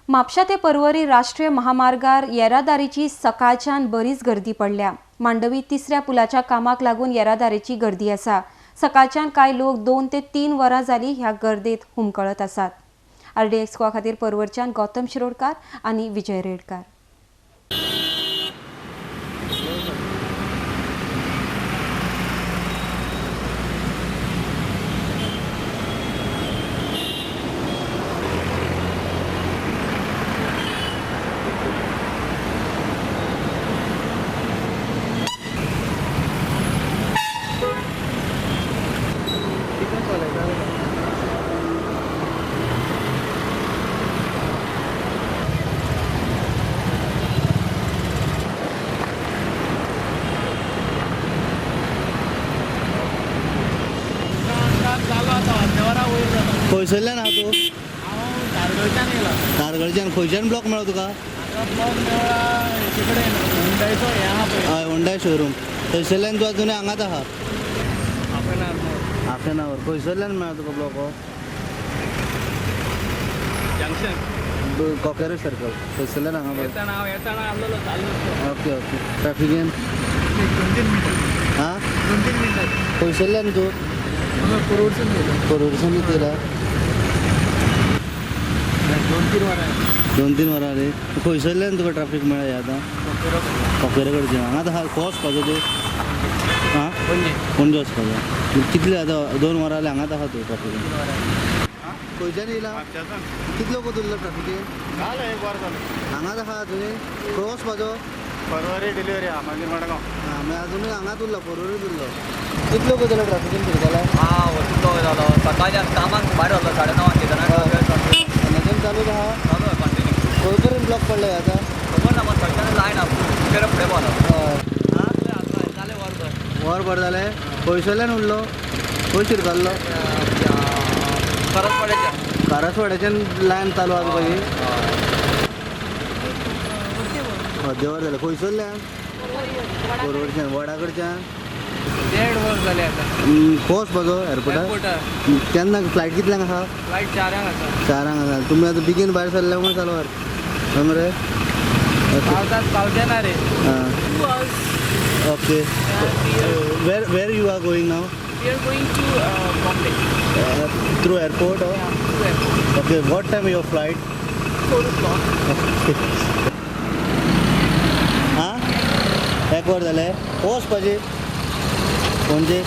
म्हापशा ते पर्वरी राष्ट्रीय महामार्गार येरादारीची सकाळच्यान बरीच गर्दी पडल्या. मांडवी तिसऱ्या पुलाच्या कामाक लागून येरादारीची गर्दी आसा. सकाळच्यान कांय लोक 2 ते 3 वरां जाली ह्या गर्देत हुमकळत आसात. आरडीएक्स गोवा खातीर पर्वरच्यान गौतम शिरोडकार आनी विजय रेडकार. खंयसरल्यान आहा तूं? धारगळच्यान येयला. धारगळच्यान खंयच्यान ब्लॉक मेळ्ळो तुका? हांगा ब्लॉक मेळ्ळा हेचे कडेन, हुंडायचो हें आहा पळय. हय, हुंडाय शोरूम. थंयसरल्यान तूं आजून हांगाच आहा? Half an hour. Half an hour. खंयसरल्यान मेळ्ळो तुका ब्लॉक हो? जंक्शन कॉकेरो सर्कल थंयसरल्यान हांगा पळय. येताना हांव येताना आसलेलो चालू. Okay okay. ट्रॅफिकेन 2-3 मिनटां. हां, 2-3 मिनटां. खंयसरल्यान तूं? हांगा कोरोडसून येयला. कोरोडसून येयला. 2-3 वरां. 2-3 वरां रे. खंयसरल्यान तुका ट्राफीक मेळ्ळें आतां? कोकेरो. कॉकेरो कडच्यान. हांगाच आहा. खंय वचपाचो तूं? आं, पणजे. पणजे वचपाचो. कितले आतां? 2 वरां जालीं हांगाच आहा तूं ट्राफिकेन. खंयच्यान येयला? कितलो वगत उरलो ट्राफिकेन? जालें एक वर जालें. हांगाच आहा अजुनूय. खंय वचपाचो? पर्वरी डिलिव्हरी आहा, मागीर मडगांव. आं, मागीर अजुनूय हांगाच उरला, पर्वरीच उरलो. कितलो वगत जालो ट्राफिकेन फिरतला? हां, कितलो वेळ जालो, सकाळच्यान कामाक भायर सरलो 9:30 तेन्नाच्यान चालूच आहा. चालू आहा कंटिन्यू. खंय पर्यंत ब्लॉक पडले आतां? खबर ना, म्हाका थंयच्यान लायन आहा, फुडें फुडें पावलो. हय. जालें वरभर. वरभर जालें. खंयसरल्यान उरलो? खंय शिरकल्लो? करसवाड्याच्यान. कारसवाड्याच्यान लायन चालू आहा तुका ही? अर्देवर जालें. खंयसरल्यान? पर्वरच्यान. वडा कडच्यान? 1.5 वर जालें आतां. खंय वचपाचो? एअरपोर्टार? एअरपोर्टार. केन्ना फ्लायट कितल्यांक आहा? फ्लायट 4 आसा. 4 आसा. तुमी आतां बेगीन भायर सरले म्हूण चालू हय मरे? पावतात पावचे ना रे. हां, okay. Where you are going now? We are going to Bombay. Through airport? Yeah, through airport. Okay, what time your flight? 4 o'clock. हां, एक वर जालें. खंय वचपाचें? पणजे.